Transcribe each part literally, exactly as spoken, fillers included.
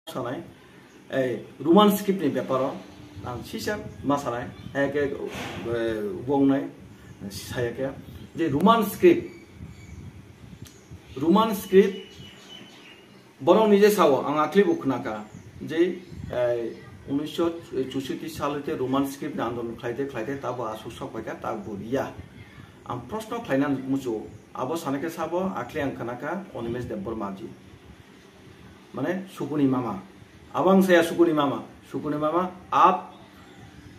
Sanai, ei, Roman script ni beparo ang sisa ma sanai, hai khe, eh, wng nai, saya khe, je Roman script, Roman script, borok nije sao, ang akhli bo khna kha, je, eh, unisho chusoti salo te Roman script ni andolon khlai te, khlai te, tabo aswk sok pai kha, tabo riya. Ang proshno khlaina muchungo, abo sanai khe sabo, akhli ang khna kha, Animesh Debbarma ji. Mane, Sukuni mama. Abo ang saya Sukuni mama. Sukuni mama, aap,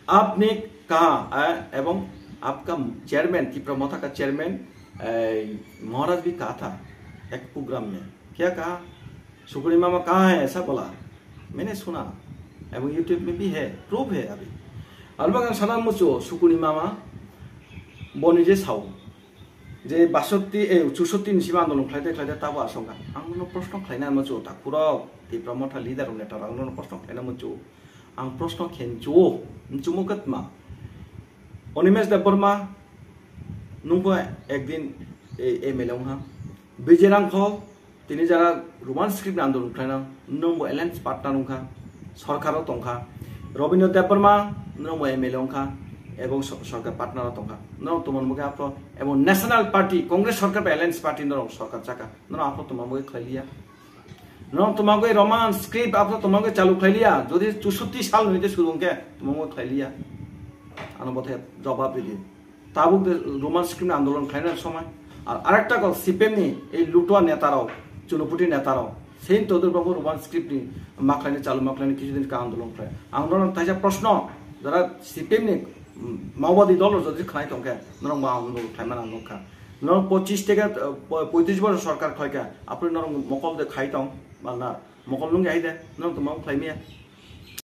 aapne kaha, eh, ebong aapka chairman, Tipra Motha ka chairman, eh, Maharaj bhi kaha tha, ek program mein. Kya kaha? Sukuni mama kaha hai, aisa bola? Maine suna. Ebong YouTube mein bhi hai, proof hai abhi. Albag ang sana muchungo, Sukuni mama, bo nije sao. Je basotti, eh, chusotti ni sima andolon khlaite khlaite tabo aswk kha. Ang no proshno khlaina muchungo, takhurok, Tipra Motha leader rok, neta rok, ang no proshno khlaina muchungo. Ang proshno khe muchungo, muchungo katma. Animesh Debbarma, nwng bo ekdin, eh, M L A wngkha. Bijay Rangkhol, tini jara Roman script ni andolon khlaina, nwng bo alliance partner wngkha, sorkar o tongkha. Rabindra Debbarma, nwng bo M L A wngkha, ebong so-, sorkar partner o tongkha. Nwng tomon bo khe aphro, ebong National Party, Congress sorkar bai alliance party nwng sorkar chakha. Nwng aphro tomon bo khe khlai liya. Nwng tomon bo Roman script aphro tomon bo chalu khlai liya. Jodi chusotti sal ni te suru wngkhe tomon bo khlai liya. Ano bothe jawab ridi. Tabuk de Roman script ni andolon khlaina somai. Ar arekta kok C P M ni ei lutua neta rok, chunuputi neta rok, Sen Todur babu Roman script ni ma khlaina chalu ma khlaina kichu din ka andolon khlai. Ang norok taisa proshno, jara C P M ni, mm, Maobaadi dol rok jodi khlai tongkhe, norok ma andolon khlaimani ang nukha. Norok pochish theke, eh, po-, poitrish bosor sorkar khlaikha, aphuru norok mokol de khai tong, mala mokol nungya hai de, norok tongma khlaimaya.